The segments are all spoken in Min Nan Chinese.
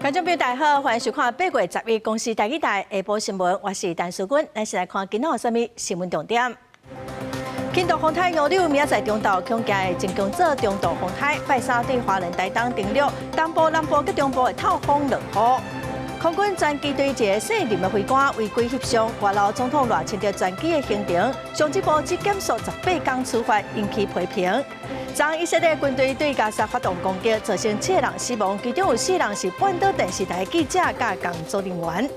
觀眾朋友大家好，歡迎收看8月11公視台語台下晡新聞，我是陳淑君，咱先來看今仔有啥物新聞重點。輕度風颱楊柳明仔載中晝恐驚會增強做中度風颱，拜三對花蓮台東登陸，東部、南部佮中部會透風落雨。空軍專機隊一个細林的飛官違規翕相，外勞總統賴清德專機的行程，上一步只減速18工處罰，引起批評。昨以色列軍隊對加沙發動攻擊，造成七个人死亡，其中有四人是半島電視台記者佮工作人員。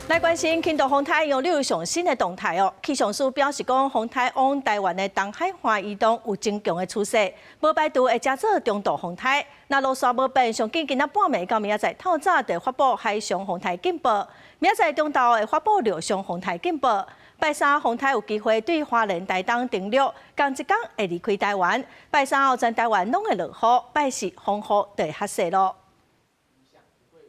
來關心輕度風颱楊柳上新的動態哦。氣象署表示講，風颱往台灣的東海岸移動有增強的趨勢，無排除會加做中度風颱。若路線無變，上緊今仔半暝到明仔載透早就發布海上風颱警報，明仔載中晝會發布陸上風颱警報。拜三風颱有機會對花蓮台東登陸，仝一工會離開台灣。拜三後全台灣攏會落雨，拜四風雨就會較細囉。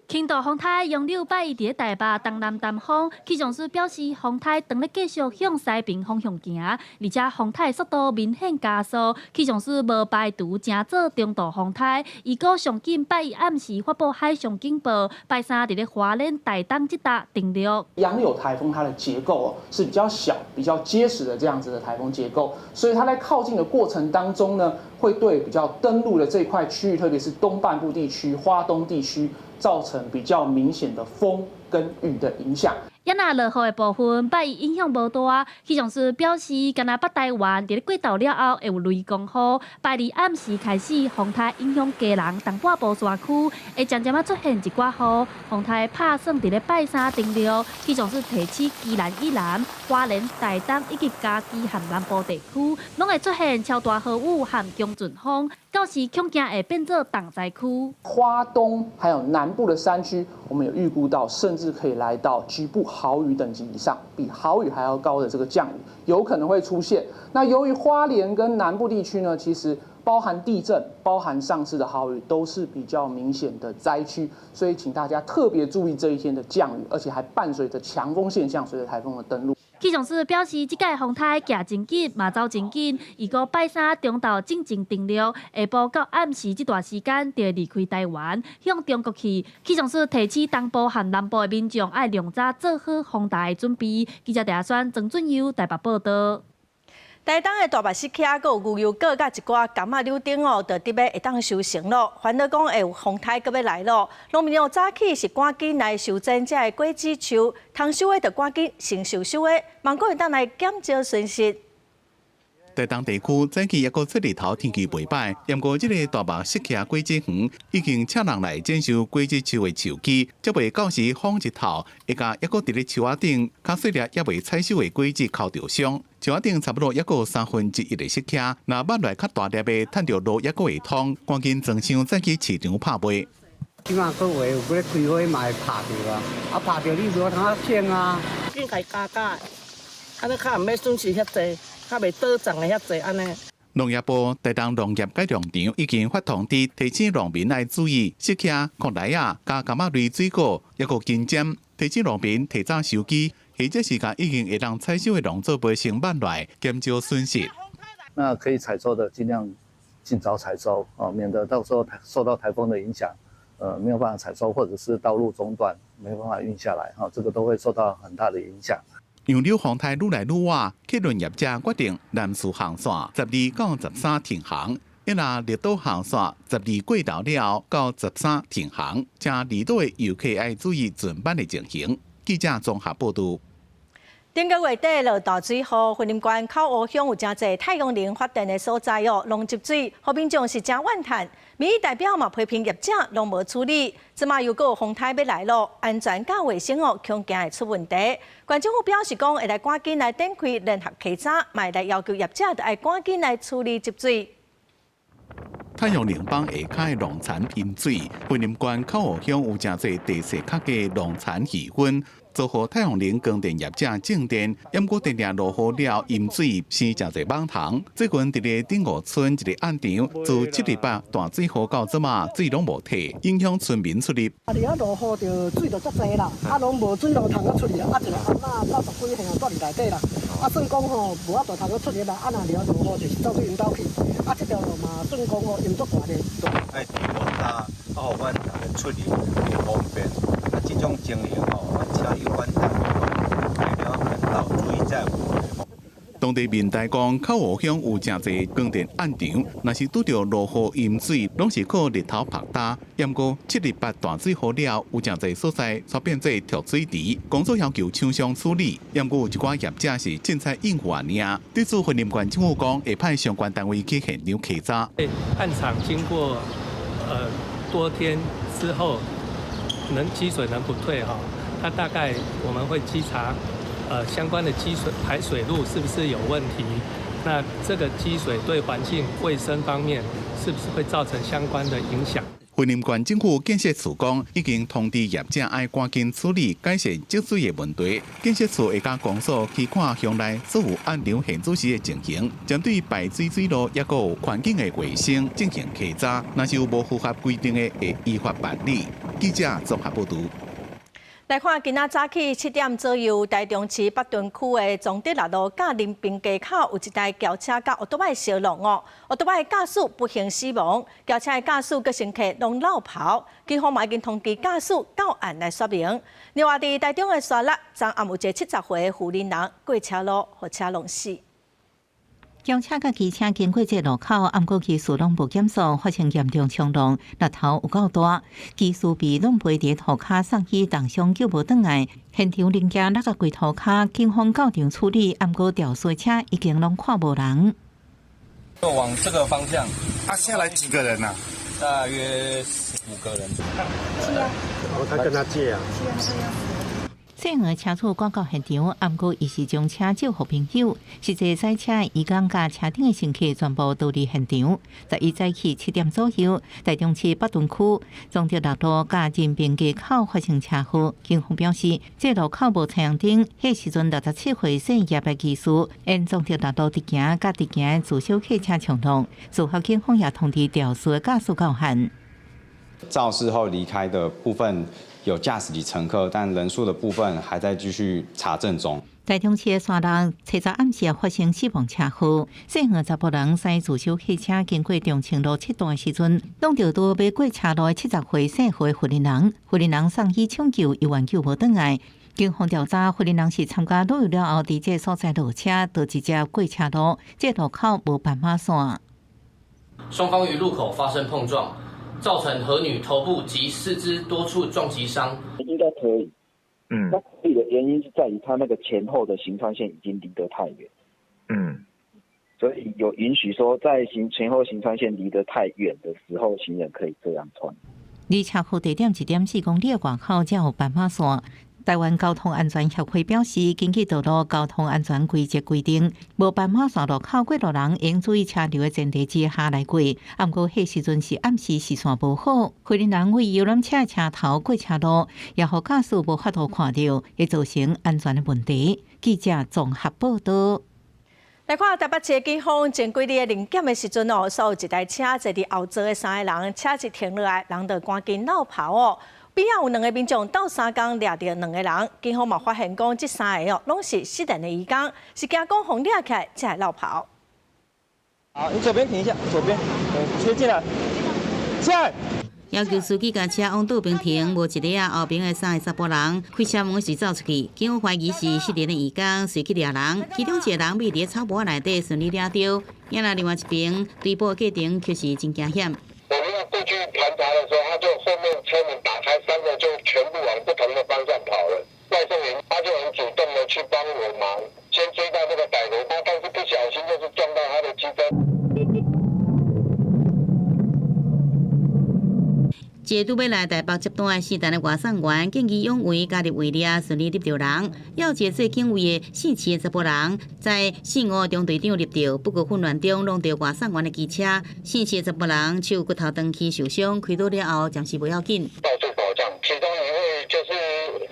輕度風颱楊柳拜一佇咧台北東南淡風，氣象署表示，風颱當咧繼續向西爿方向行，而且風颱速度明顯加速。氣象署無排除成做中度風颱，預估上緊拜一暗時發布海上警報，拜三佇咧花蓮台東這搭登陸。楊柳颱風它的結構哦是比較小、比較結實的這樣子的颱風結構，所以它在靠近的過程當中呢，會對比較登陸的這塊區域，特別是東半部地區、花東地區，造成比較明顯的風跟雨的影響。也若落雨的部分，拜一影響無大。氣象署表示，干焦北台灣佇咧過晝了後會有雷公雨。拜二暗時開始，風颱影響基隆東半部山區，會漸漸仔出現一寡雨。風颱拍算佇咧拜三登陸。氣象署提醒基隆以南、花蓮、台東以及嘉義和南部地區，攏會出現超大豪雨和強陣風，到時恐驚會變做重災區。花東還有南部的山區，我們有預估到，甚至可以來到局部豪雨等級以上，比豪雨還要高的這個降雨有可能會出現。那由於花蓮跟南部地區呢，其實包含地震、包含上次的豪雨，都是比較明顯的災區，所以請大家特別注意這一天的降雨，而且還伴隨着強風現象，隨着颱風的登陸。氣象署表示，這屆風颱行真緊，嘛走真緊。預估拜三中晝進前登陸，下晡到暗時這段時間就會離開台灣，向中國去。氣象署提醒東部和南部的民眾愛量早做好風台的準備。記者鄭宣曾俊佑台北報道。台東的大麥釋迦，閣有牛油果，佮一寡柑仔柳丁哦，就得欲會當收成囉。煩惱講會有風颱閣欲來囉，農民哦早起是趕緊來修剪這个果子樹，通收的就趕緊先收收的，望閣會當來減少損失。台東地區早起抑閣出日頭，天氣袂䆀。毋過這个大麥釋迦果子園已經請人來剪收果子樹的樹枝，才袂到時風一透，會共抑閣佇咧樹仔頂，較細粒猶未採收的果子敲著傷。樹仔頂差不多抑閣有1/3的釋迦，若挽來較大粒的，趁著路抑閣會通，趕緊裝箱載去市場拍賣。這馬閣有的有咧開花嘛會拍著啊，啊拍著你無通種啊。緊共加加，按呢較毋免損失遐濟。較袂倒漲的遐濟按呢。農業部台東農業改良場已經發通知，提醒農民愛注意釋迦、檜梨仔、佮柑仔類水果，抑閣金針，提醒農民提早收機，或者是共已經會當採收的農作物先挽來，減少損失。那可以採收的，盡量盡早採收哦，免得到時候受到颱風的影響，沒有辦法採收，或者是道路中斷，沒辦法運下來，哈，這個都會受到很大的影響。楊柳風颱愈來愈倚，客運業者決定南勢航線12到13停航，抑若綠島航線12過晝了後到十三停航，請離島的遊客愛注意船班的情形。記者綜合報道。頂個月底落大水雨，雲林縣口湖鄉有誠濟太陽能發電的所在哦，攏積水，予民眾是誠怨嘆。民意代表嘛批評業者攏無處理，這馬又閣有風颱欲來囉，安全佮衛生哦，恐驚會出問題。縣政府表示講，會來趕緊來展開聯合稽查，嘛會來要求業者著愛趕緊來處理積水。太陽能板下跤的農田淹水，雲林縣口湖鄉有誠濟地勢較低農田漁勻，造予太陽能光電業者種電，毋過定定落雨了淹水，生誠濟蠓蟲。最近佇咧頂五村一个暗場，自七日八大水雨到這馬，水攏無退，影響村民出入。啊，佇遐落雨就水就足濟啦，啊，攏無水路通啊出入，啊，一個阿嬤90幾歲啊，住佇內底啦，啊，算講吼無法度通啊出入啦，啊，若佇遐落雨就是走去𪜶兜去，啊，這條路嘛算講吼淹足大咧。愛提高早，部分出入袂方便。啊，這種情形吼，阮請有關單位一定要檢討，注意這個問題。當地民代講，口湖鄉有誠濟光電暗場，若是拄著落雨淹水，攏是靠日頭曝焦。毋過七二八大水雨了，有誠濟所在煞變做蓄水池，公所要求廠商處理。毋過有一寡業者是凊彩應付爾。對此，雲林縣政府講會派相關單位去現場稽查。暗場經過多天之後，能積水能不退哈？它大概我們會稽查。相關的積水排水路是不是有問題？那這個積水對環境衛生方面是不是會造成相關的影響？雲林縣政府建設處講，已經通知業者愛趕緊處理改善積水的問題。建設處會佮公所去看鄉內所有暗場現主時的情形，針對排水水路抑閣有環境的衛生進行稽查。若是有無符合規定的，會依法辦理。記者綜合報導。來看，今仔早起7點左右，台中市北屯區的崇德六路佮林平街口有一台轎車佮歐多擺相撞哦，歐多擺駕駛不幸死亡，轎車的駕駛佮乘客攏落跑，警方嘛已經通知駕駛到案來說明。另外，佇台中的沙鹿，昨暗有一个70歲的婦人人過車路，予車撞死。轎車佮機車經過這路口，毋過機師攏無減速，發生嚴重衝撞，力頭有夠大，機師被攏飛佇塗跤送去重傷救無轉來。現場零件落甲規塗跤，警方到場處理，毋過肇事車已經攏看無人。就往這個方向。啊，下來幾個人啊？大約15個人。是啊。哦，他跟他借啊。細個車主趕到現場，毋過伊是將車借予朋友，實際駛車移工佮車頂的乘客全部都佇現場。11早起7點左右，台中市北屯區崇德六路佮仁平街口發生車禍。警方表示，這路口無太陽燈，彼時陣67歲姓葉的機師沿崇德六路直行，佮直行的自小客車衝撞。事後警方也通知肇事的駕駛到案。肇事後離開的部分有駕駛及乘客，但人數的部分還在繼續查證中。台中市的沙鹿，初十暗時發生死亡車禍，細漢查埔人駛自小客車經過中清路七段的時陣，撞著拄欲過車路的70歲姓何的婦人，婦人送醫搶救，猶原救無轉來。警方調查，婦人是參加旅遊了後，佇這所在落車，就直接過車路，這路口無斑馬線。雙方於路口發生碰撞，造成何女頭部及四肢多處撞擊傷。應該可以，那可以的原因是在於他那個前後的行穿線已經離得太遠，所以有允許說在行前後行穿線離得太遠的時候，行人可以這樣穿。離車禍地點1.4公里的外口才有斑馬線。台灣交通安全協會表示，根據道路交通安全規則規定，無斑馬線路口過路人應注意車流的前提之下來過。毋過，彼時陣是暗時視線無好，婦人位遊覽車的車頭過車路，也予駕駛無法度看著，會造成安全的問題。記者綜合報道。來看台北市警方前幾日的臨檢的時陣哦，所有一台車坐佇後座的三个人，車一停落來，人就趕緊落跑哦。邊仔有兩個民眾鬥相共掠著兩個人，警方嘛發現講，這三个哦，攏是失聯的移工，是驚講予掠起來才會落跑。好，你左邊停一下，左邊，切進來，進來。要求司機共車往倒邊停，無一下仔，後邊的三个查埔人開車門時走出去，警方懷疑是失聯的移工隨去掠人，其中一個人覕佇草壆仔內底順利掠著，啊若另外一邊追捕的過程卻是真驚險。我們要過去盤查的時候，他就後面車門打開，三個就全部往不同的方向跑了。外送員他就很主動的去幫我忙，先追到那個歹徒，他但是不小心就是撞到他的機車。一个拄欲來台北接單的姓陳的外送員，見義勇為加入圍獵，順利獵著人。猶有一個做警衛的姓徐的查埔人，在信五中隊長獵著，不過混亂中撞著外送員的機車，姓徐的查埔人手骨頭斷去受傷，開刀了後暫時無要緊。到處保障，其中一位就是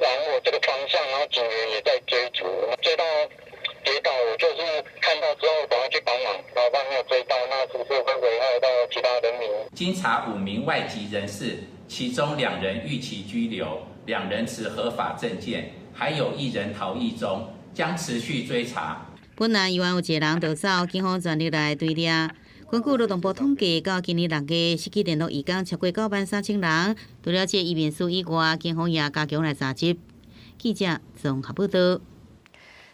往我這個方向，然後警員也在追逐，追到跌倒，我就是看到之後趕快去幫忙，然後沒有追到，那是不是會危害到其他人民？經查5名外籍人士，其中2人逾期居留，2人持合法證件，還有一人逃逸中，將持續追查。本來猶原有一個人逃走，警方全力來追掠。根據勞動部統計，到今年6月，失去聯絡移工超過9萬3千人。除了這移民署以外，警方也加強來查緝。記者綜合報道。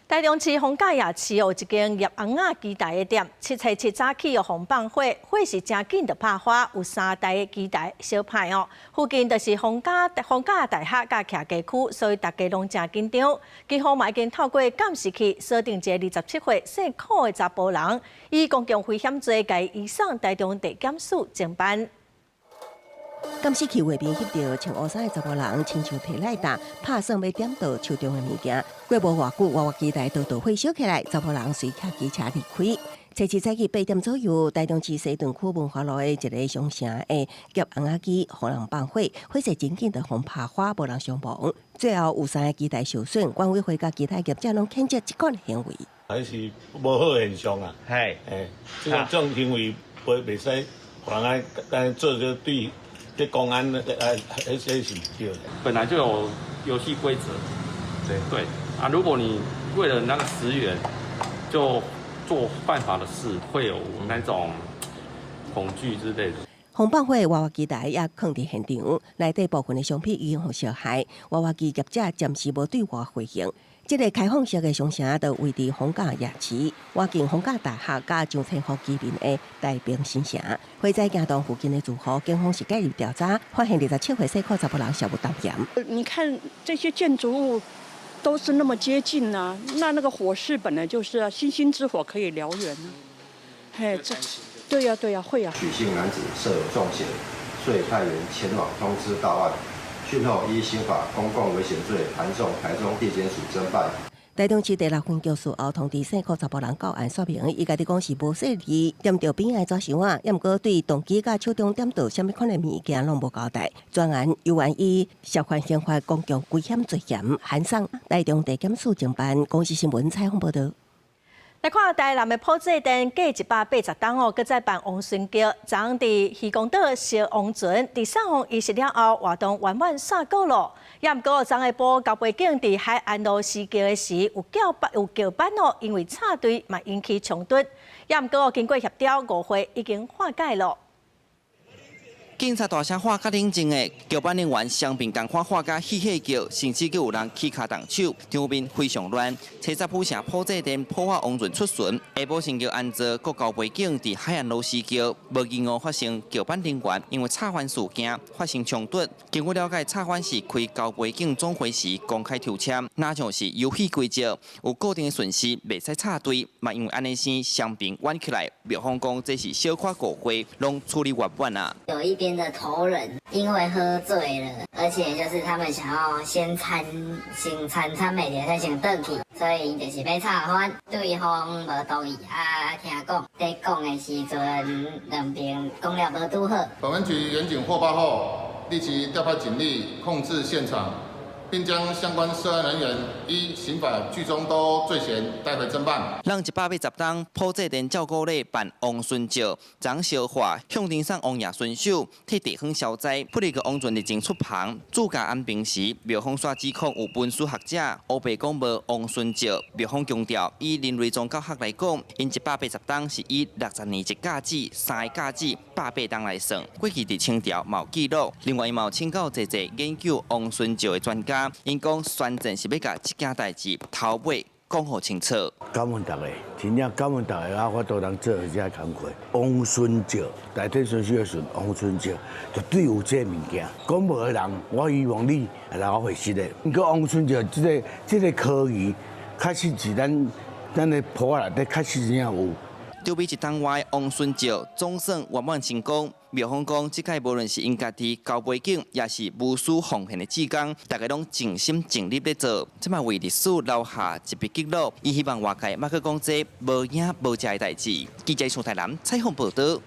台中市逢甲夜市有一間醃尪仔雞脣的店，7初7早起予予放火，火勢誠緊就拍花，有三台的機台燒歹哦。附近就是逢甲逢甲大學佮徛家區，所以大家攏誠緊張。警方嘛已經透過監視器鎖定一个27歲姓柯的查埔人，以公共危險罪共移送台中地檢署偵辦。監視器畫面翕著穿烏衫的查埔人，親像提拉達，拍算欲點著手中的物件。過無偌久，娃娃機台就導火燒起來，查埔人隨騎機車離開。初七早起8點左右，台中市西屯區文化路的一个商城的夾尪仔機予人放火，火勢真緊就予拍花，無人傷亡。最後有三个機台受損，管委會佮其他業者攏譴責這款行為。還是無好現象啊！係，這種行為袂袂使，予人愛按做這對。這公安彼是毋對的。本來就有遊戲規則，對對啊，如果你為了那個10元就做犯法的事，會有那種恐懼之類的。予放火娃娃機台也囥佇現場，內底部分的商品已經予燒害，娃娃機業者暫時無對外回應。這個開放式的商城就位佇逢甲夜市，倚近逢甲大學佮張天賦居民的大平新城。火災驚動附近的住戶，警方是介入調查，發現27歲姓柯查埔人涉有擔嫌。你看這些建築物都是那麼接近啊，那個火勢本來就是啊，星星之火可以燎原啊。嘿，這對呀對呀，會啊。許姓男子涉有重嫌，遂派員前往通知到案。訊後依刑法公共危險罪函送台中地檢署偵辦。台中市第六分局事後通知姓柯查埔人到案說明，伊家己講是無細膩，點著邊仔的紙箱仔，猶毋過對動機佮手中點著啥物款的物件攏無交代。專案猶原以涉犯刑法公共危險罪嫌函送台中地檢署偵辦。公視新聞採訪報導。來看台南的埔仔殿，過180冬哦，閣再辦王孫轎，昨昏佇漁光島燒王船，佇送王儀式了後，活動圓滿煞鼓囉。也毋過昨下晡交陪警佇海岸路司轎的時，有轎班有轎班哦，因為插隊嘛引起衝突。也毋過經過協調，誤會已經化解囉。警察大聲喊較冷靜的，轎班人員雙邊仝款喊甲戲戲叫，甚至閣有人起跤動手，場面非常亂。初十府城埔仔殿普化王船出巡，下晡神轎安座各交陪警佇海岸路司轎，無意外發生轎班人員因為插番事件發生衝突。根據了解，插番是開交陪警總會時公開抽籤，若像是遊戲規則有固定的順序，袂使插隊。嘛因為按呢生雙邊玩起來，廟方講這是小可誤會，攏處理圓滿啊。有一邊的頭人因為喝醉了，而且就是他們想要先餐先餐餐袂著，才先轉去，所以就是欲插番，對方無同意啊，聽講佇講的時陣，兩邊講了無拄好。本分局員警獲報後，立即調派警力控制現場，並將相關涉案人員依刑法聚眾鬥毆罪嫌帶回偵辦。人180冬，埔仔殿照古禮辦王孫轎，昨燒化向天送王爺巡守，替地方消災。不哩個王船日前出帆，主駕安平時，廟方煞指控有文史學者烏白講無王孫轎。廟方強調，以人類宗教學來講，𪜶180冬是以60年一甲子，三個甲子百八冬來算。過去佇清朝嘛有記錄，另外伊嘛有請教濟濟研究王孫轎的專家，𪜶講宣戰是欲共這件代誌頭尾講予清楚。感恩大家，真正感恩大家啊！有法度通做這个工課。王孫轎，代替孫子的孫，王孫轎絕對有這个物件。講無的人，我希望你來我回實的。毋過王孫轎這个科儀，確實是咱的埔仔內底確實真正有。籌備一冬外，王孫轎總算圓滿成功。廟方講，這擺無論是𪜶家己交陪警，抑是無私奉獻的志工，大家攏盡心盡力咧做，這嘛為歷史留下一筆記錄。伊希望外界莫閣講這無影無跡的代誌。記者宋台南採訪報導。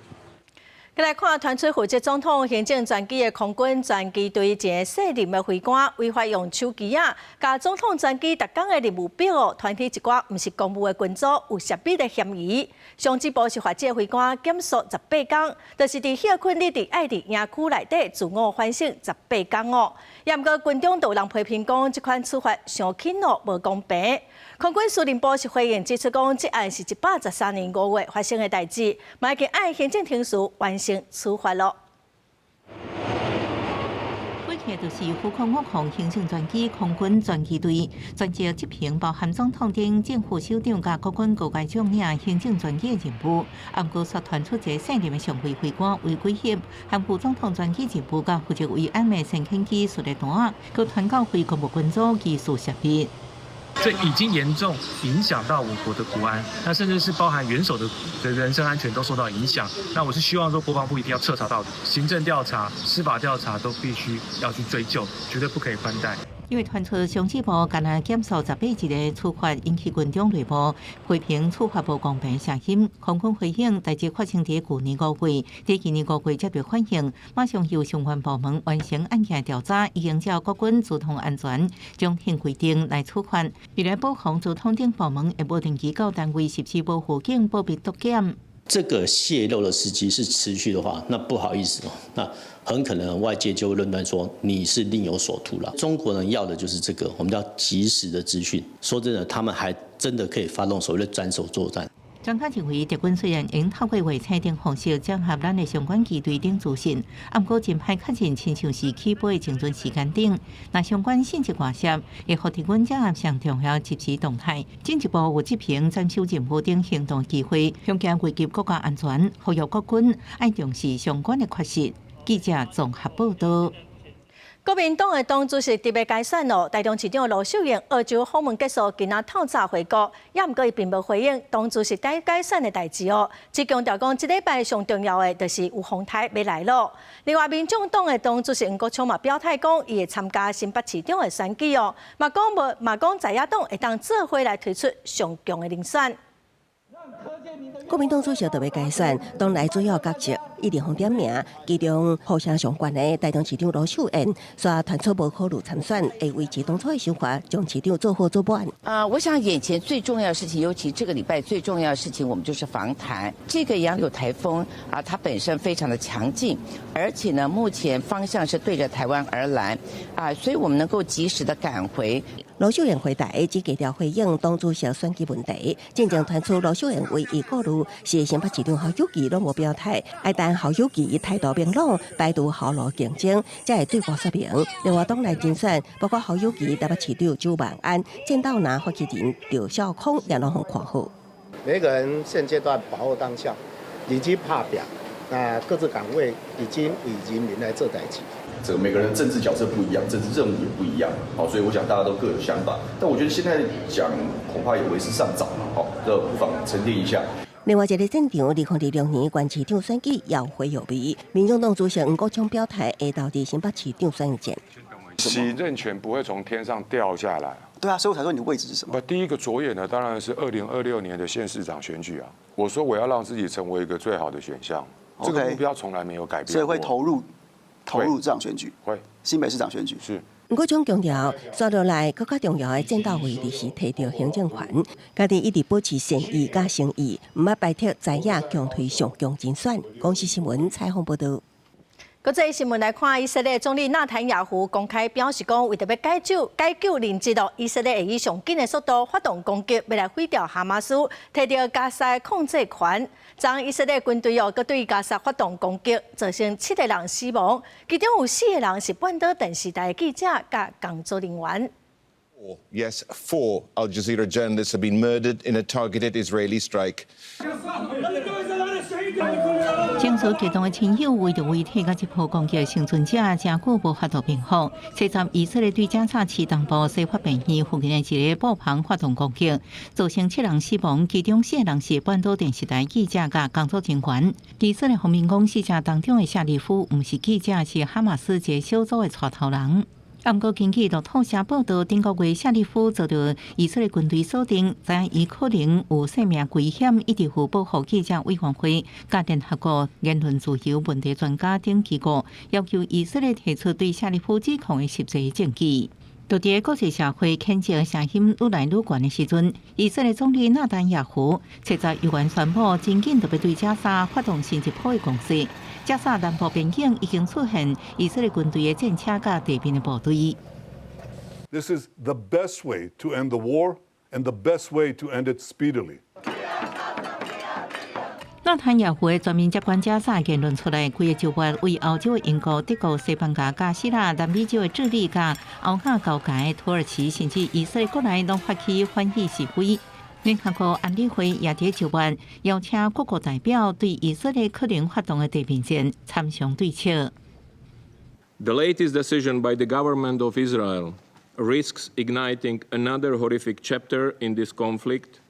來看，傳出負責總統行政專機的空軍專機隊一个卸任的飛官，違法用手機仔，共總統專機逐工的任務表，傳去一寡毋是公務的群組，有泄密的嫌疑。上一步是罰這个飛官減速18工，就是佇歇睏你佇愛佇營區內底自我反省十八工哦。也毋過軍中就有人批評講，這款處罰傷輕哦，無公平。空軍司令部是回應指出講，這案是113年5月發生的代誌，嘛已經按行政程序完成處罰囉。飛客就是虎空五航行政專機空軍專機隊，專責執行包含總統等政府首長佮國軍高階將領行政專機的任務。毋過煞傳出一个卸任的上尉飛官違規翕，含副總統專機任務佮負責維安的先遣機序列單，閣傳到非公務群組疑似泄密。這已經嚴重影響到我國的國安，那甚至是包含元首的人身安全都受到影響。那我是希望說，國防部一定要徹查到底，行政調查、司法調查都必須要去追究，絕對不可以寬待。因為傳出上級部干焦減速18日的處罰，引起軍中內部批評處罰無公平聲音。空軍回應，代誌發生佇舊年5月，佇今年5月接到反映，馬上由相關部門完成案件調查，已經照國軍資通安全總體規定來處罰。為了保防資通等部門會無定期到單位實施無輔警保密篤檢。這個洩漏的時機是持續的話，那不好意思哦，那很可能外界就會論斷說你是另有所圖了。中國人要的就是這個，我們叫即時的資訊。說真的，他們還真的可以發動所謂的斬首作戰。專家認為，敵軍雖然用透過衛星等方式整合咱的相關機隊等資訊，毋過真歹確認，親像是起飛精準時間等。若相關信息外洩，會予敵軍掌握上重要即時動態，進一步有執行斬首任務等行動機會，恐驚危及國家安全，呼籲國軍愛重視相關的缺失。記者綜合報道。國民黨的黨主席特別改選咯，台中市長盧秀燕澳洲訪問結束，今仔透早回國，也毋過伊並無回應黨主席改選的代誌哦，只強調講這禮拜上重要的就是有風台欲來囉。另外，民眾黨的黨主席黃國昌嘛表態講，伊會參加新北市長的選舉哦，嘛講無嘛講在野黨會當做伙來推出上強的人選。國民黨主席特別改選，黨內主要角色一直予點名，其中呼聲上懸的台中市長盧秀燕，煞傳出無考慮參選，會維持當初的想法，將市長做好做滿。啊，我想眼前最重要的事情，尤其這個禮拜最重要的事情，我們就是防台。這個楊柳颱風啊，它本身非常的強勁，而且呢，目前方向是對着台灣而來，啊，所以我們能夠及時的趕回。盧秀燕回台只低調回應黨主席選舉問題，進前傳出盧秀燕唯一顧慮是新北市長侯友宜攏無表態，愛等侯友宜態度明朗，排除侯盧競爭，才會對外說明。另外，黨內人選包括侯友宜、台北市長周萬安、戰鬥藍發起人趙少康也攏予看好。每個人現階段把握當下，認真拍拚，那各自崗位已經以人民來做代誌。這個每個人政治角色不一樣，政治任務也不一樣，好，所以我想大家都各有想法。但我覺得現在講恐怕也為時尚早，好，這不妨沉澱一下。另外一個戰場，2026年縣市長選舉搖火搖尾，民眾黨主席黃國昌表態，會投佇新北市長選戰。行政權不會從天上掉下來。對啊，所以我才說你的位置是什麼？不，第一個着眼呢，當然是2026年的縣市長選舉啊。我說我要讓自己成為一個最好的選項，這個目標從來沒有改變。所以會投入這場選舉，會新北市長選舉是。黃國昌強調，紲落來閣較重要的戰鬥位置是提著行政權，家己一直保持善意佮誠意，毋捌排斥在野共推上強人選。公視新聞採訪報導。國際新聞來看，以色列總理納坦雅胡公開表示講，為著欲解救人質哦，以色列會以上緊的速度發動攻擊，欲來毀掉哈馬斯，提著加沙控制權。昨以色列軍隊哦，閣對加沙發動攻擊，造成七個人死亡，其中有四個人是半島電視台的記者佮工作人員。 Yes, four Al Jazeera journalists have been murdered in a targeted Israeli strike. 情緒激動的親友圍著遺體佮這波攻擊的倖存者，誠久無法度平復。七十以色列對加沙市東部西法病院附近的一個布棚發動攻擊，造成七人死亡，其中四個人是半島電視台記者佮工作人員。以色列方面講，死者當中的夏利夫毋是記者，是哈馬斯一個小組的帶頭人。毋過根據路透社報道，頂個月謝里夫遭到以色列軍隊鎖定，知影伊可能有性命危險，一直予保護記者委員會、佮聯合國言論自由問題專家等機構要求以色列提出對謝里夫指控的實際證據。就佇國際社會譴責聲音愈來愈懸的時陣，以色列總理納坦雅胡初十猶原宣布，真緊就欲對加沙發動新一波的攻勢。加沙南部邊境已經出現以色列軍隊的戰車佮地面的部隊。 This is the best way to end the war and the best way to end it speedily. 納坦雅胡的全面接管加沙言論出來，規个週末為歐洲的英國、德國、西班牙、佮希臘、南美洲的智利、佮歐亞交界的土耳其，甚至以色列國內攏發起反意示威。聯合國安理會也佇週末邀請各國代表對以色列可能發動的地面戰參詳對策。 The latest decision by the government of Israel risks igniting another horrific chapter in this conflict,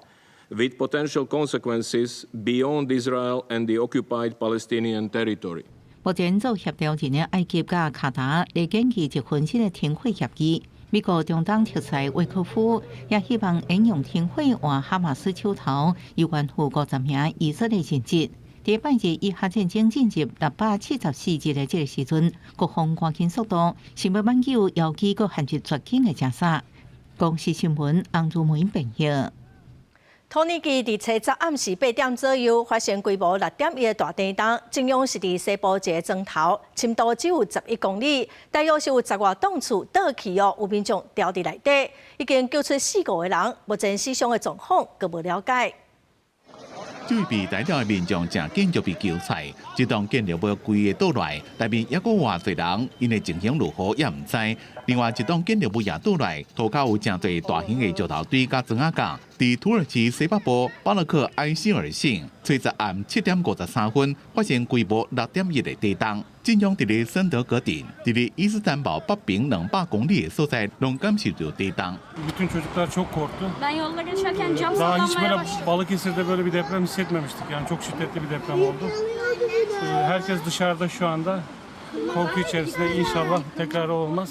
with potential consequences beyond Israel and the occupied Palestinian territory. 目前做協調人的埃及佮卡達咧研擬一份新的停火協議。美國中東特使威科夫也希望引用停火換哈馬斯手頭猶原有50名以色列人質。佇拜日以哈戰爭進入674日的這个時陣，各方趕緊速度，想欲挽救遙機閣陷入絕境的加沙。公視新聞洪如梅編譯。土耳其佇初十暗時8點左右發生規模6.1的大地動，震央是佇西部一个莊頭，深度只有11公里，大約是有10外棟厝倒去哦，有民眾牢佇內底，已經救出四五个人，目前死傷的狀況閣無了解。這位被逮牢的民眾誠緊就被救出來，這棟建築物規个倒落來，內面猶閣有偌濟人，𪜶的情形如何也毋知。另外一棟建築物也倒來，塗跤有誠濟大型的石頭堆佮磚仔角。佇土耳其西北部巴勒克埃希爾省，初十暗7點53分發生規模6.1的地動，震央佇咧森德格鎮，佇咧伊斯坦堡北邊200公里的所在，攏感受著地動。 Bütün çocuklar çok korktu. Ben yolda geçerken cam Daha hiç sallanmaya böyle başladı. Balıkesir'de böyle bir deprem hissetmemiştik. Yani çok şiddetli bir deprem oldu. Herkes dışarıda şu anda. Korku içerisinde, inşallah tekrar olmaz.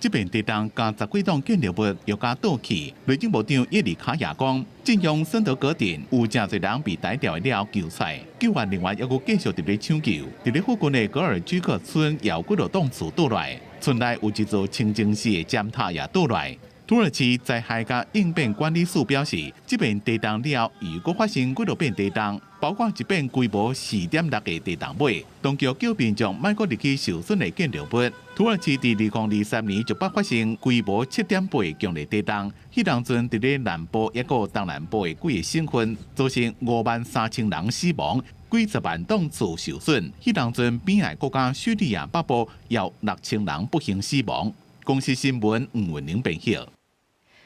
這遍地動共十幾棟建築物又共倒去。內政部長葉利卡亞講，震央森德格鎮有誠濟人被逮牢了救出來，救援人員猶閣繼續佇咧搶救。佇咧附近的格爾居克村也有幾落棟厝倒來，村內有一座清真寺的尖塔也倒來。土耳其災害佮應變管理署表示，這遍地動了後，又閣發生幾落遍地動，包括一遍規模4.6的地動尾，當局叫民眾莫閣入去受損的建築物。土耳其佇2023年就捌發生規模7.8強烈地動，彼當陣佇咧南部抑閣東南部的幾个省份，造成5萬3千人死亡，幾十萬棟厝受損。彼當陣邊界國家敘利亞北部有6000人不幸死亡。公視新聞吳文玲編譯。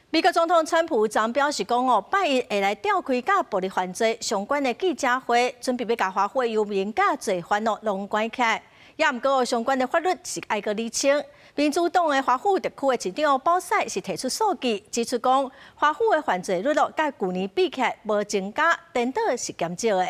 美國總統川普昨表示講哦，拜一會來召開佮暴力犯罪相關的記者會，準備欲共華府的遊民佮罪犯哦攏關起來。也毋過相關的法律是愛閣釐清。民主黨的華府特區的市長保塞是提出數據，指出講華府的犯罪率咯，佮舊年比起來無增加，顛倒是減少的。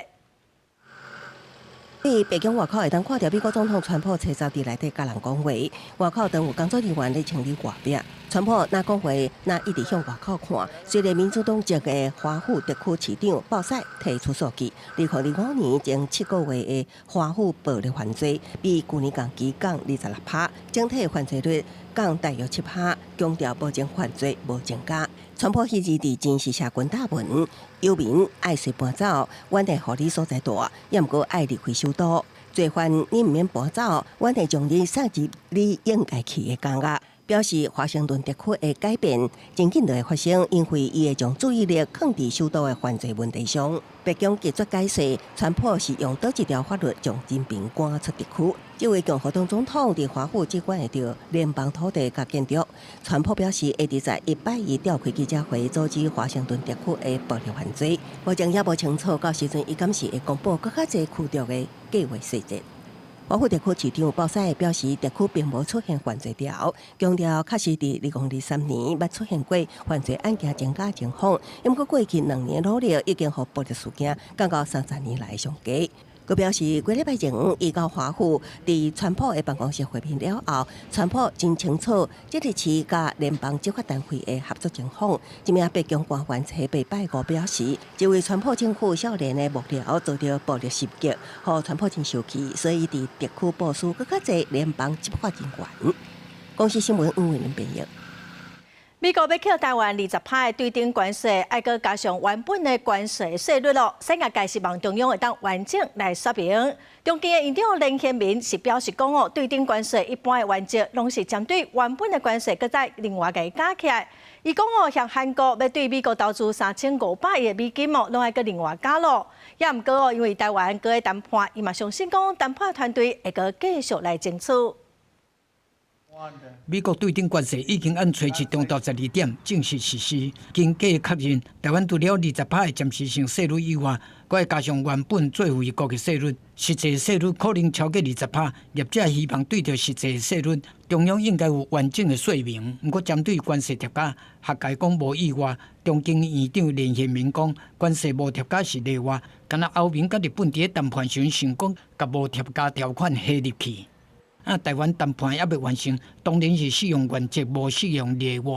佇白宮外口會當看著美國總統川普初十佇內底佮人講話，外口當有工作人員咧清理外壁。川普若講話，若一直向外口看。雖然民主黨籍的華府特區市長鮑賽提出數據，2025年前7個月的華府暴力犯罪比舊年同期降26%，整體犯罪率降大約7%，強調目前犯罪無增加。川普彼日佇真實社群貼文，遊民愛隨搬走，阮會予你所在蹛，也毋過愛離開首都。罪犯你毋免搬走，阮會將你送入你應該去的監獄。表示華盛頓特區的改變真緊就會發生，因為伊會將注意力放佇首都的犯罪問題上。白宮拒絕解釋，川普是用佗一條法律將人民趕出特區。這位共和黨總統佇華府只管會著聯邦土地佮建築。川普表示會佇11拜一召開記者會，阻止華盛頓特區的暴力犯罪。目前也無清楚到時陣伊敢是會公布閣較濟驅逐的計劃細節。華府特區市長鮑賽表示，特區並無出現犯罪潮，強調確實佇2023年捌出現過犯罪案件增加情況。毋過過去2年努力，已經予暴力事件降到30年來上低。閣表示，幾禮拜前伊佮華府佇川普的辦公室會面了後，川普真清楚這個市佮聯邦執法單位的合作情況。這名白宮官員初八拜五表示，這位川普政府少年的幕僚遭著暴力襲擊，予川普真生氣，所以佇特區部署閣較濟聯邦執法人員。公視新聞黃慧玲編譯。美國欲扣台灣20%的對等關稅，愛閣加上原本的關稅稅率囉。產業界希望中央會當完整來說明。中經院院長連賢民是表示講哦，對等關稅一般的原則攏是針對原本的關稅，閣再另外共伊加起來。伊講哦，像韓國欲對美國投資3500億美金哦，攏愛閣另外加囉。也毋過哦，因為台灣閣咧談判，伊嘛相信講談判團隊會閣繼續來爭取。美國對等關稅已經按初七中晝12點正式實施，經過確認，台灣除了20%的暫時性稅率以外，閣會加上原本最惠國的稅率，實際稅率可能超過20%。業者希望對著實際稅率，中央應該有完整的說明。毋過針對關稅疊加，學界講無意外。中經院長連賢民講，關稅無疊加是例外，敢若歐盟佮日本佇咧談判時成功共無疊加條款加入去。啊，台灣談判猶未完成，當然是適用原則，無適用例外。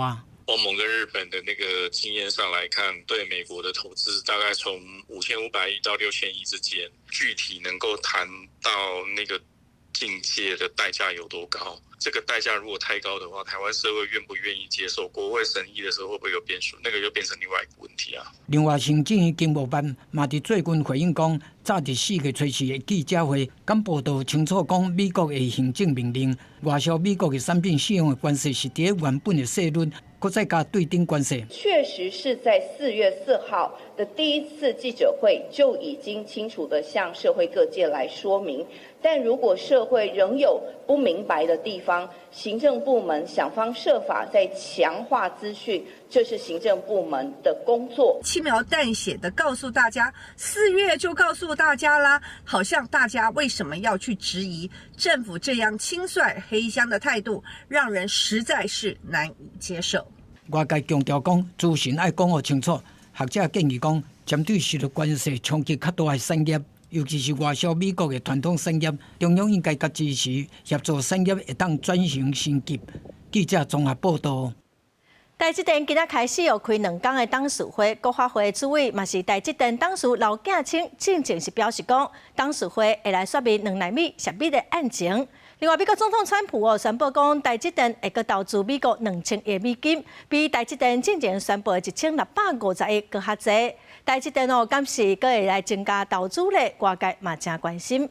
歐盟跟日本的那個經驗上來看，對美國的投資大概從5500億到6000億之間，具體能夠談到那個境界的代價有多高？這個代價如果太高的話，台灣社會願不願意接受？國會審議的時候會不會有變數？那個又變成另外一個問題啊。另外，行政院經貿辦嘛佇最近回應講，早佇4月初四的記者會，敢報導清楚講，美國的行政命令外銷美國的產品使用的關稅是佇咧原本的稅率，閣再加對等關稅。確實是在4月4號的第一次記者會就已經清楚地向社會各界來說明。但如果社會仍有不明白的地方，行政部門想方設法在強化資訊，這是行政部門的工作。輕描淡寫的告訴大家，4月就告訴大家啦，好像大家為什麼要去質疑政府這樣輕率黑箱的態度，讓人實在是難以接受。外界強調講，資訊愛講予清楚。學者建議講，針對受到關稅衝擊較大的產業，尤其是外銷美國的傳統產業，中央應該共支持協助產業會當轉型升級。記者綜合報導。台積電今仔開始有開兩工的董事會，國發會主委嘛是台積電董事劉建清，進前是表示講，董事會會來說明兩納米涉密的案情。另外，美國總統川普哦宣布講，台積電會閣投資美國2000億美金，比台積電進前宣布的1650億閣較濟。台積電哦，敢是閣會來增加投資咧？外界嘛誠關心。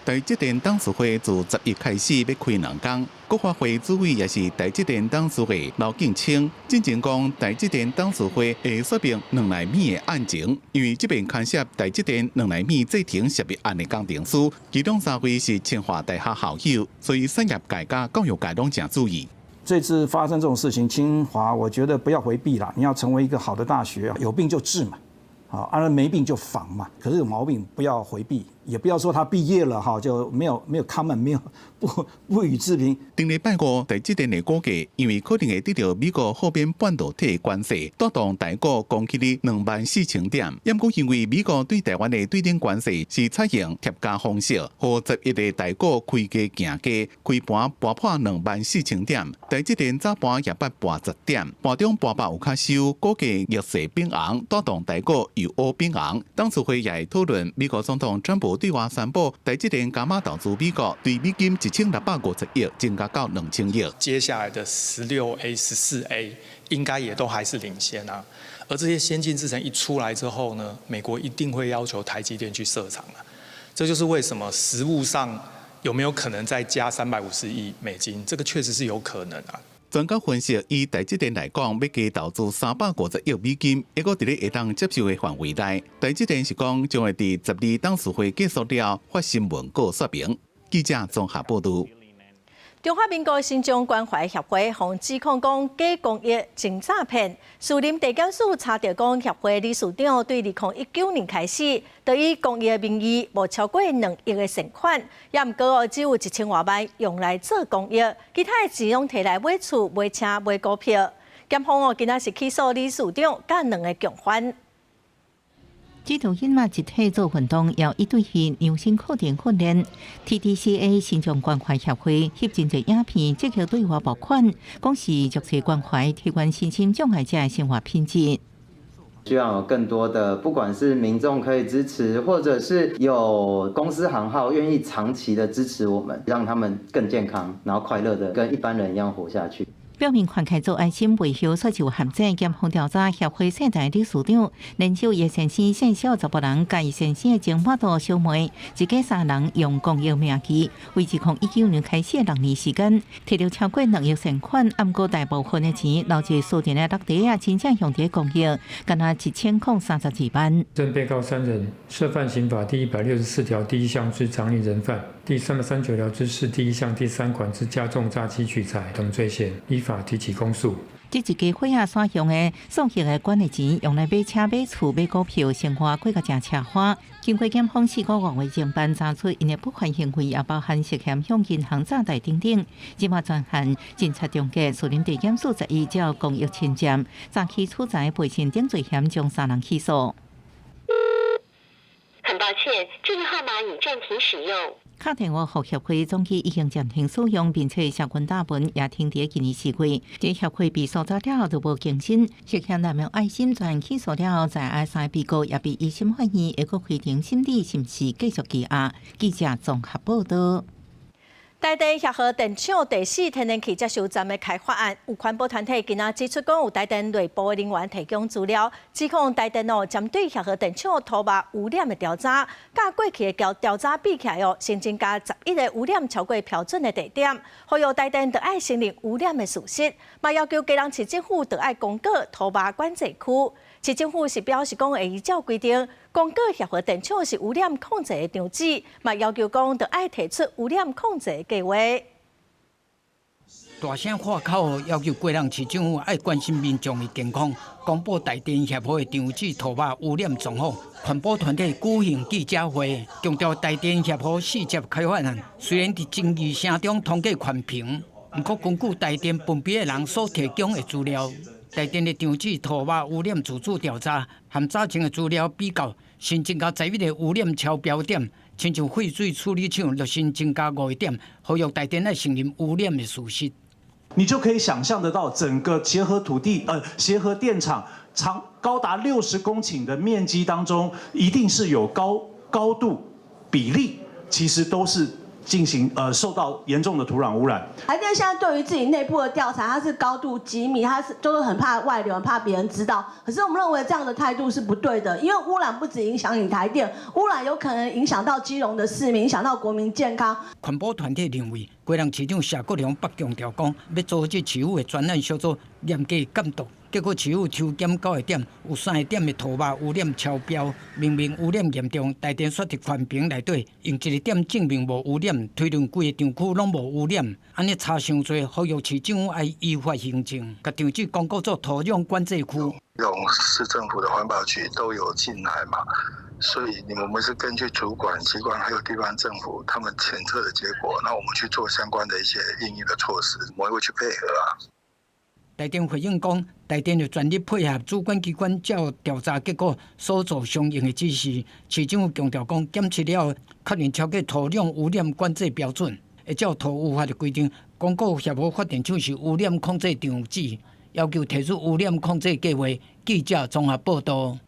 台積電董事會自11開始欲開兩工，國發會主委也是台積電董事會劉建清，進前講台積電董事會會說明2納米的案情，因為這遍牽涉台積電兩納米製程涉密案的工程師，其中三位是清華大學校友，所以產業界佮教育界攏誠注意。這次發生這種事情，清華我覺得不要迴避啦，你要成為一個好的大學，有病就治嘛。好，當然沒病就防嘛。可是有毛病不要迴避，也不要說他畢業了哈就沒有 comment，沒有不予置評。頂禮拜五，台積電的股價因為可能會得著美國豁免半導體關稅，帶動台股攻起哩24,000點。毋過因為美國對台灣的對等關稅是採用疊加方式，予11的台股開低行低，開盤盤破24,000點。台積電早盤也捌盤10點，盤中盤腹有較收，股價逆勢變紅，帶動台股由烏變紅。董事會也會討論美國總統川普對外宣布，台積電加碼投資美國，對美金1650億增加到2000億。接下來的16A、14A 應該也都還是領先啊。而這些先進製程一出來之後呢，美國一定會要求台積電去設廠啊。這就是為什麼實務上有沒有可能再加350億美金？這個確實是有可能啊。專家分析，以台積電來講，欲加投資350億美金，猶閣佇咧會當接受的範圍內。台積電是講，將會佇12董事會結束了發新聞稿說明。記者綜合報導。中華民國身障關懷協會予指控講假公益真詐騙，士林地檢署查著講協會理事長對2019年開始，就以公益的名義募超過2億的善款，也毋過哦只有1000外萬用來做公益，其他的錢攏提來買厝、買車、買股票。檢方哦，今仔是起訴理事長佮兩个共犯。指導囡仔集體做運動，要一對一量身課程訓練。TDCA 身障關懷協會翕真濟影片，積極對外募款，講是弱勢關懷，提懸身心障礙者的生活品質。希望有更多的，不管是民眾可以支持，或者是有公司行號願意長期的支持我們，讓他們更健康，然後快樂的跟一般人一樣活下去。表面看起來做愛心背後，卻是有陷阱。檢方調查協會世代理事長連手伊先生姓小查埔人，佮伊先生的前腹肚小妹，一家三人用公益名義，為2019年開始的6年時間，提著超過2億善款，毋過大部分的錢留佇私人的落袋啊，真正用佇公益，干焦1032萬。偵被告三人涉犯刑法第164條第一項之藏匿人犯、第339條之四第一項第三款之加重詐欺取財等罪嫌，依法提起公訴。這一家伙仔所用的送客的管的錢，用來買車、買厝、買股票，生活過甲誠奢華。經過檢方4個月的偵辦，查出𪜶的不法行為，也包含涉嫌向銀行詐貸等等。這馬專案偵查終結，士林地檢署11照公益侵佔、詐欺取財、背信等罪嫌，將三人起訴。很抱歉，這個號碼已暫停使用。敲電話予協會總機已經暫停使用，並且社群貼文也停佇今年4月。這協會被搜查了後就無更新，涉嫌濫用愛心專起訴了後，在案三被告也被一審法院會閣開庭審理，是毋是繼續羈押？記者綜合報道。台電協和電廠第四天然氣接收站的開發案，有環保團體今仔指出，講有台電內部的人員提供資料，指控台電哦針對協和電廠土木污染的調查，佮過去的調調查比起來哦，新增加11個污染超過標準的地點，呼籲台電著愛承認污染的事實，嘛要求基隆市政府著愛公告土木管制區。市政府是表示講會依照規定公告協和電廠是污染控制的場址，嘛要求講著愛提出污染控制的計劃。大聲喊口號，要求基隆市政府愛關心民眾的健康，公布台電協和的場址塗抹污染狀況。環保團體舉行記者會，強調台電協和四接開發案雖然佇爭議聲中通過環評，毋過根據台電分別的人所提供的資料，台電的場址塗抹污染自主調查和早前的資料比較，新增加11個污染超標點，親像廢水處理廠就新增加5個點，呼籲台電愛承認污染的事實。你就可以想象得到，整個協和土地，協和電廠長高達60公頃的面積當中，一定是有高高度比例，其實都是進行受到嚴重的土壤污染。台電現在對於自己內部的調查，它是高度機密，它是就是很怕外流，很怕別人知道。可是我們認為這樣的態度是不對的，因為污染不止影響你台電，污染有可能影響到基隆的市民，影響到國民健康。環保團體認為，基隆市長謝國樑北強調講，欲組織市府的專案小組嚴格監督，結果市府抽檢9個點，有3個點的塗抹污染超標，明明污染嚴重，台電煞佇環評內底用一個點證明無污染，推論規個廠區攏無污染，按呢差傷濟，呼籲市政府愛依法行政，共場址公告做土壤管制區。用市政府的環保局都有進來嘛，所以你們是根據主管機關還有地方政府他們檢測的結果，那我們去做相關的一些因應的措施，我們會去配合啊。台電回應講，台電會全力配合主管機關，照調查結果所做相應的指示。市政府強調講，檢測了後確認超過土壤污染管制標準，會照土污法的規定，公告協和發電廠是污染控制場址，要求提出污染控制計劃。記者綜合報道。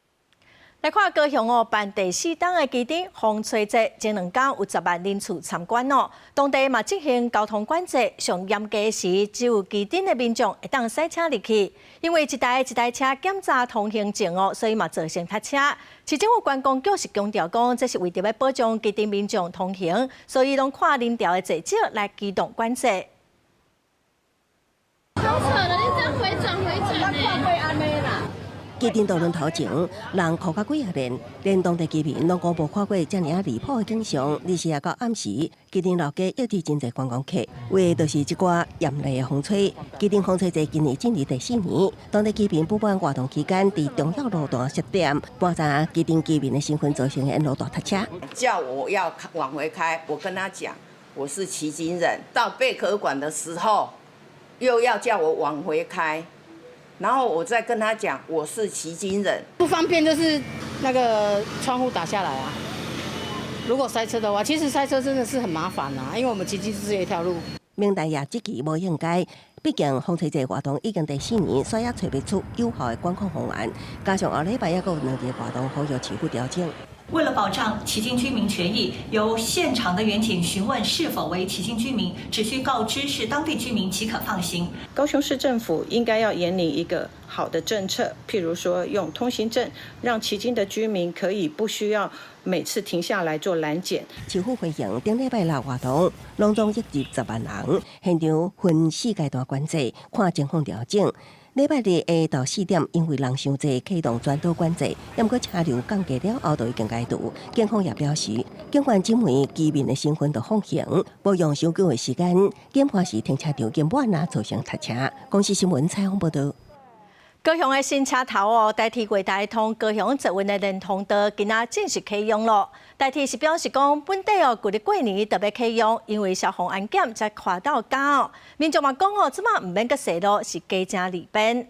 來看高雄哦，辦第四冬的旗津風吹節，前兩工有10萬人次參觀哦。當地嘛進行交通管制，上嚴格時只有旗津的民眾會當駛車入去，因為一台一台車檢查通行證哦，所以嘛造成塞車。市政府觀光局是強調講，這是為著欲保障旗津民眾通行，所以攏看人潮的濟少來機動管制。好扯了，你這樣迴轉迴轉呢？旗津渡輪頭前，人哭甲幾仔連，連當地居民攏講無看過遮爾仔離譜的景象。24號到暗時，旗津老街約佇真濟觀光客，為的就是這寡豔麗的風吹。旗津風吹節今年進入第四年，當地居民不滿活動期間佇重要路段設點，盤查旗津居民的身份造成的沿路大塞車。叫我要往回開，我跟他講，我是旗津人。到貝殼館的時候，又要叫我往回開。然後我再跟他講，我是旗津人，不方便就是那個窗戶打下來啊。如果塞車的話，其實塞車真的是很麻煩啊，因為我們騎機就是一條路。明代也積極無應該，畢竟風吹節活動已經第四年，所以也揣袂出有效的管控方案。加上後禮拜猶閣有兩個活動，呼籲市府調整。為了保障旗津居民權益，由現場的員警詢問是否為旗津居民，只需告知是當地居民即可放行。高雄市政府應該要研擬一個好的政策，譬如說用通行證，讓旗津的居民可以不需要每次停下來做攔檢。市府回應頂禮拜六活動，攏總約入10萬人，現場分四階段管制，看情況調整。禮拜日下晝4點，因為人傷濟，啟動全島管制，毋過車流降低了後，就已經解除。警方也表示，警方這枚居民的身份就放行，無用傷久的時間，檢破時停車場根本啊造成塞車。公視新聞採訪報導。高雄的新車頭哦，台鐵月台通高雄捷運的連通道，今仔正式啟用咯。台鐵是表示講，本底哦，舊曆過年特別啟用，因為消防安檢才跨到家哦。民眾嘛講哦，這馬毋免閣踅路，是加誠利便。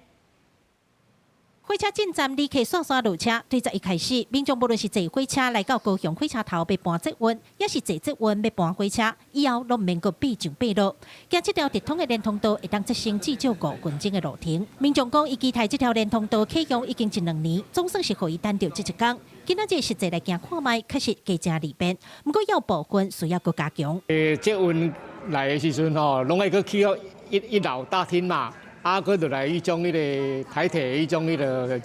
火車進站，旅客煞煞落車。對11開始，民眾無論是坐火車來到高雄火車頭欲搬捷運，抑是坐捷運欲搬火車，以後攏毋免閣爬上爬落。行這條直通的連通道，會當節省至少5分鐘的路程。民眾講，伊期待這條連通道啟用已經一兩年，總算是予伊等著這一工。今仔日實際來行看覓，確實加誠利便。毋過有部分需要閣加強。捷運來的時陣吼，攏愛閣去到一樓大廳嘛。啊，閣落來彼種彼个台鐵彼種彼个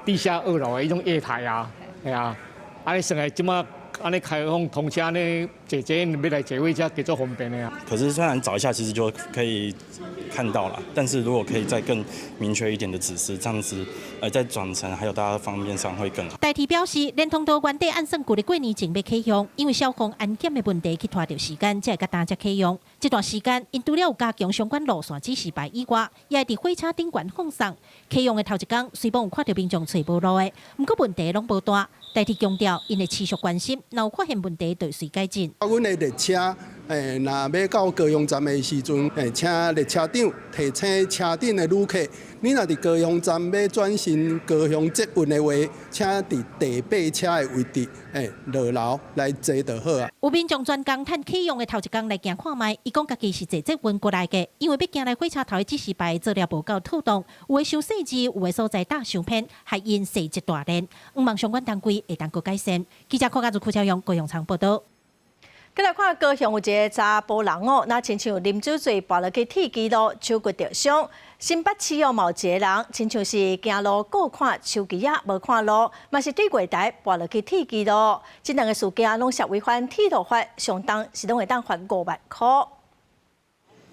地下二樓的彼種月台啊，係啊，啊，你算來這馬按呢開放通車呢，坐捷運欲來坐火車，加足方便的啊。可是雖然找一下，其實就可以看到了，但是如果可以再更明確一點的指示，這樣子，在轉乘還有大家方便上會更好。台鐵表示，連通道原底按算舊曆過年前欲啟用，因為消防安檢的問題去拖著時間，才會佮今才啟用。這段時間，𪜶除了有加強相關路線指示牌以外，也會佇火車頂懸放送。啟用的頭一工，雖罔有看著民眾揣無路的，毋過問題攏無大。台鐵強調，𪜶會持續關心，若有發現問題，就會隨改進。啊，阮的列車，若欲到高雄站的時陣，請列車長提醒車頂的旅客，你若佇高雄站欲轉乘高雄捷運的話，請佇第八車的位置，落樓來坐就好啊。有民眾專工趁啟用的頭一工來行看覓，伊講家己是坐捷運過來的，因為欲行來火車頭的指示牌做了無夠妥當，有的傷細緻，有的所在打傷偏，害𪜶踅一大輪。向望相關單位會當閣改善。記者柯家如、柯超勇高雄場報導。閣來看高雄有一个查埔人哦，若親像啉酒醉跋落去鐵支路，手骨著傷。新北市哦，嘛有一个人，親像是行路顧看手機仔，無看路，嘛是對月台跋落去鐵支路。這兩个事件攏涉違反鐵路法，上重是攏會當罰5萬箍。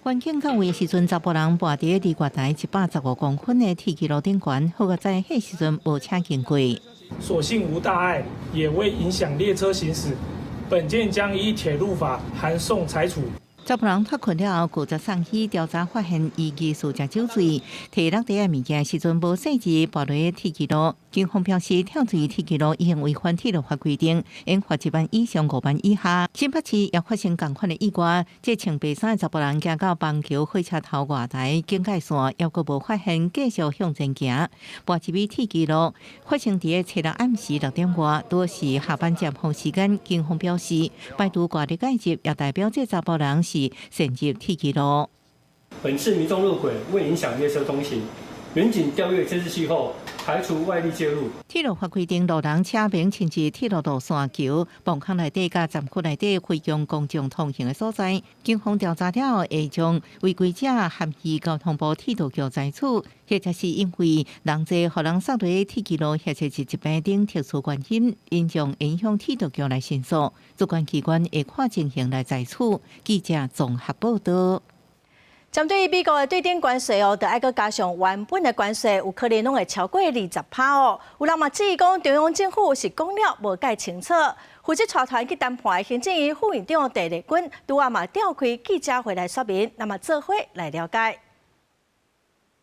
環境到位的時陣，查埔人跋佇離月台115公分的鐵支路頂懸，好在彼時陣無車經過。所幸無大礙，也未影響列車行駛。本件將依鐵路法函送裁處。查埔人脫困了後，拒絕送醫調查，發現伊疑似食酒醉，提落地的物件時陣無細緻，跋落鐵支路。警方表示，跳墜鐵支路已經違反鐵路法規定，應罰1萬以上5萬以下。新北市也發生仝款的意外，這穿白衫的查埔人行到板橋火車頭外台警戒線，猶閣無發現，繼續向前行，跋入去鐵支路。發生佇個初六暗時6點外，拄是下班尖峰時間。警方表示，排除外力介入，也代表這查埔人是擅入鐵支路。本次民眾落軌未影響列車通行，員警調閱監視器後，排除外力介入。鐵路法規定，路人車明親自鐵路路線橋、磅空內底佮站區內底非供公眾通行的所在，警方調查了後，會將違規者函移交通部鐵道局裁處，或者是因為人濟予人捒落鐵支路，或者是疾病等特殊原因，𪜶將會向鐵道局來申訴，主管機關會看情形來裁處。記者綜合報導。針對美國的對頂關稅哦，著愛閣加上原本的關稅，有可能攏會超過20%哦。有人嘛質疑講，中央政府是講了無蓋清楚。負責帶團去談判的行政院副院長鄭麗君，拄仔嘛召開記者會來說明，那麼做伙來了解。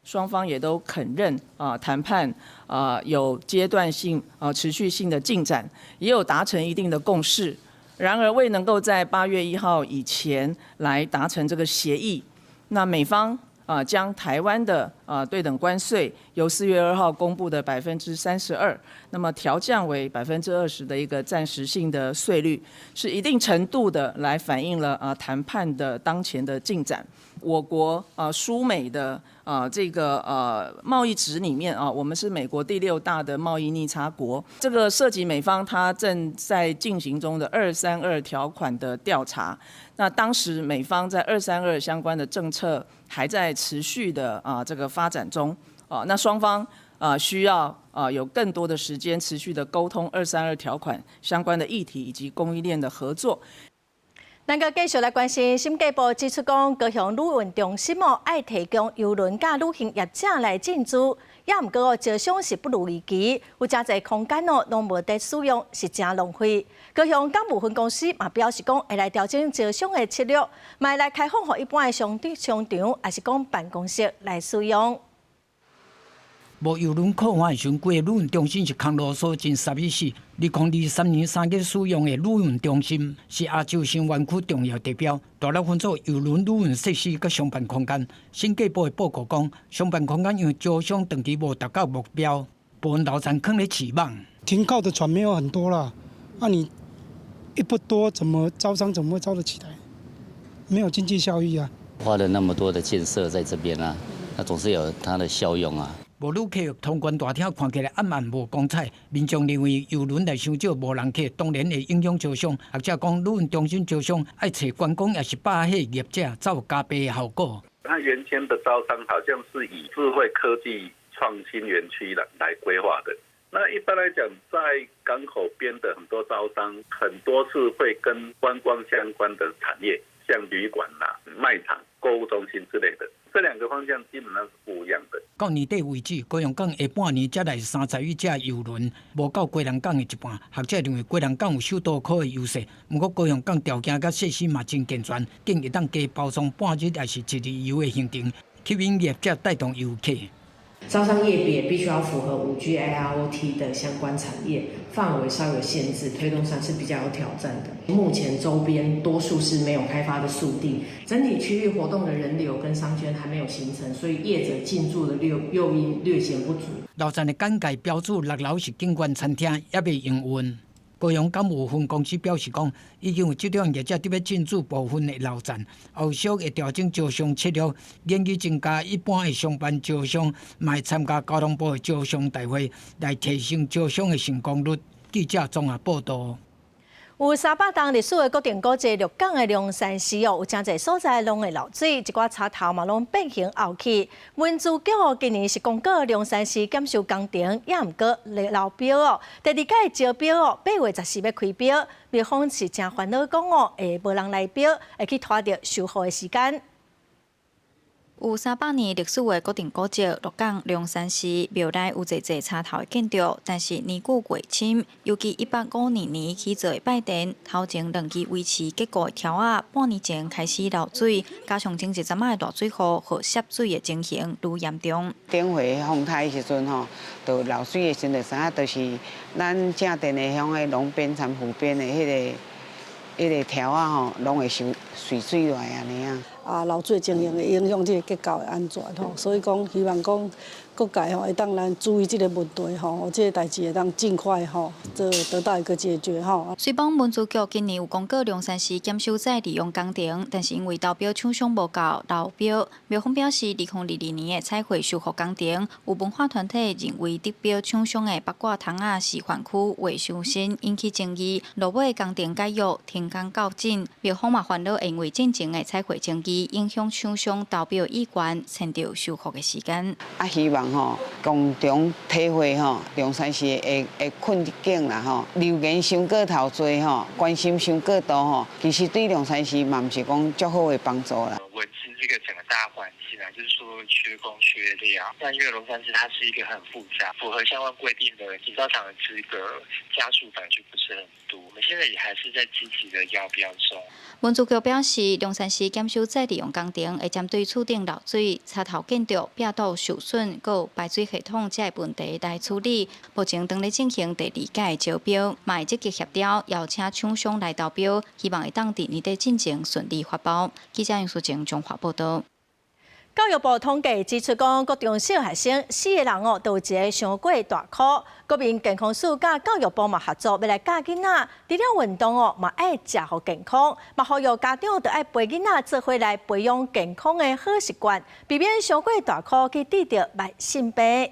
雙方也都肯認啊，談判啊有階段性啊持續性的進展，也有達成一定的共識。然而未能夠在8月1號以前來達成這個協議。那美方啊，將台灣的啊對等關稅由4月2號公布的32%，那麼調降為20%的一個暫時性的稅率，是一定程度的來反映了啊談判的當前的進展。我國啊輸美的啊這個貿易值裡面啊，我們是美國第六大的貿易逆差國。這個涉及美方他正在進行中的二三二條款的調查。那當時美方在二三二相關的政策還在持續的啊這個發展中啊，那雙方啊需要啊有更多的時間持續的溝通二三二條款相關的議題以及供應鏈的合作。咱閣繼續來關心，審計部指出講，高雄旅運中心哦，愛提供郵輪佮旅行業者來進駐，也毋過哦，招商是不如預期，有誠濟空間哦，攏無得使用，是誠浪費。高雄港務分公司嘛表示講，會來調整招商的策略，嘛會來開放予一般的商場，抑是講辦公室來使用。無郵輪靠岸時，規個旅運中心是空囉嗦，真煞意思。2023年3月使用的旅運中心是亞洲新園區重要地標，大樓分做郵輪旅運設施佮商辦空間。審計部的報告講，商辦空間因為招商長期無達到目標，部分樓層囥咧市網。停靠的船沒有很多啦，啊你一不多，怎麼招商怎麼會招得起來？沒有經濟效益啊。花了那麼多的建設在這邊啊，那總是有它的效用啊。無旅客通關大廳看起來暗暗無光彩，民眾認為郵輪來傷少無人客，當然會影響招商。學者講，旅運中心招商愛揣觀光抑是百貨業者，才有加倍的效果。它原先的招商好像是以智慧科技創新園區來規劃的。那一般來講，在港口邊的很多招商，很多是會跟觀光相關的產業，像旅館啦、賣場、購物中心之類的。這兩個方向基本上是不一樣的。到年底為止，高雄港下半年才來30餘隻郵輪，無夠基隆港的一半。學者認為基隆港有首都區的優勢，毋過高雄港條件佮設施嘛真健全，建議當加包裝半日抑是一日遊的行程，吸引業者帶動遊客。招商業別必須要符合5G AIoT 的相關產業範圍稍有限制，推動上是比較有挑戰的。目前周邊多數是沒有開發的速地，整體區域活動的人流跟商圈還沒有形成，所以業者進駐的誘因略顯不足。樓層的簡介標註六樓是景觀餐廳，猶未營運。高雄港務分公司表示講，已經有這種業者佇欲進駐部分的樓層，後續會調整招商策略，研究增加一般的商辦招商，嘛會參加交通部的招商大會，來提升招商的成功率。記者綜合報導。有300冬歷史的國定古蹟鹿港的龍山寺哦，有誠濟所在攏會漏水，一寡插頭嘛攏變形凹去。文資局哦，今年是公告龍山寺檢修工程，也毋過流標哦。第二屆招標哦，8月14欲開標，廟方是誠煩惱講哦，會無人來標，會去拖著修復的時間。有300年歷史的國定古蹟鹿港龍山寺廟內有濟濟插頭的建築，但是年久月深，尤其105年起造的拜殿，頭前兩支維持結構的柱仔，半年前開始漏水，加上前一陣仔的大水雨，予滲水的情形愈嚴重。頂回風颱的時陣吼，就漏水的時陣，就知影就是咱正殿的遐個龍邊摻湖邊的彼個柱仔吼，攏會受隨水來按呢啊。啊，漏水情形會影響這個結構的安全吼，所以講希望講各界吼會當來注意這個問題吼，這個代誌會當盡快吼，做得到一個解決吼。雖講文資局今年有公告龍山寺檢修再利用工程，但是因為投標廠商無夠流標，廟方表示，2022年的彩繪修復工程，有文化團體認為得標廠商的八卦窗仔示範區畫傷新，引起爭議。落尾工程解約停工到今，廟方嘛煩惱，因為進前的彩繪爭議影響廠商投標意願，延著修復的時間。啊，希望吼共同體會吼龍山寺的困境啦吼，留言傷過頭濟吼，關心傷過度吼，其實對龍山寺嘛毋是講足好的幫助啦。維持這個整個大環境啊，就是說缺工缺料。但因為龍山寺它是一個很複雜、符合相關規定的營造廠的資格，家數本來就不是很多。我們現在也還是在積極的邀標中。文資局表示，龍山寺檢修再利用工程會針對厝頂漏水、插頭建築、壁堵受損、閣排水系統這個問題來處理。目前正咧進行第二屆招標，嘛會積極協調邀請廠商來投標，希望會當佇年底進前順利發包。記者楊淑靜綜合報導。教育部統計指出，講國中小學生四个人哦，都有一个傷過大箍。國民健康署佮教育部嘛合作，欲來教囡仔，除了運動哦，嘛愛食予健康，嘛呼籲家長著愛陪囡仔做伙來培養健康的好習慣，避免傷過大箍去得著慢性病。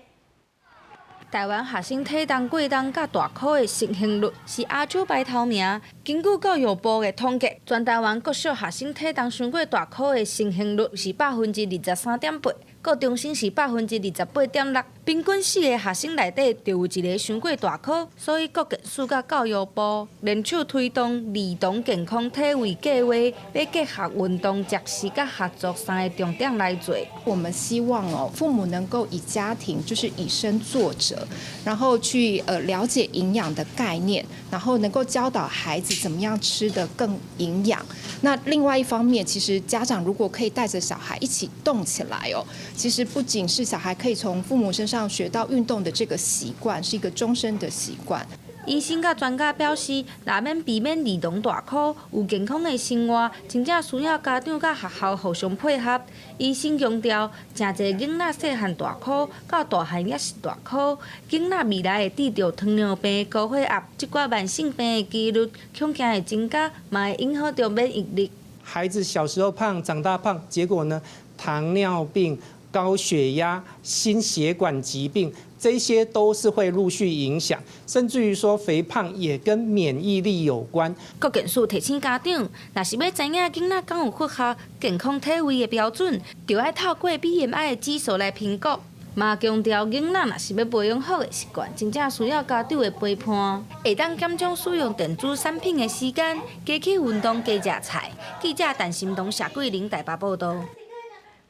台灣學生體重過重佮大箍的盛行率是亞洲排頭名。根據教育部的統計，全台灣國小學生體重傷過大箍的盛行率是23.8%，高中生是28.6%。平均四个學生內底就有一个傷過大箍，所以國健署佮教育部聯手推動兒童健康體位計劃，欲結合運動、食食佮合作三个重點來做。我們希望哦，父母能夠以家庭就是以身作則，然後去了解營養的概念，然後能夠教導孩子怎麼樣吃得更營養。那另外一方面，其實家長如果可以帶着小孩一起動起來哦，其實不僅是小孩可以從父母身上學到運動的這個習慣，是一個終身的習慣。醫生佮專家表示，若欲避免兒童大箍，有健康的生活，真正需要家長佮學校互相配合。醫生強調，誠濟囡仔細漢大箍，到大漢猶是大箍，囡仔未來會得著糖尿病、高血壓這寡慢性病的幾率，恐驚會增加，嘛會影響著免疫力。孩子小時候胖，長大胖，結果呢？糖尿病、高血壓、心血管疾病，這些都是會陸續影響，甚至於說肥胖也跟免疫力有關。國健署提醒家長，若是欲知影囡仔敢有符合健康體位的標準，就愛透過 BMI 的指數來評估。嘛強調，囡仔若是欲培養好的習慣，真正需要家長的陪伴，會當減少使用電子產品的時間，加去運動，加食菜。記者陳心彤、謝桂玲台北報道。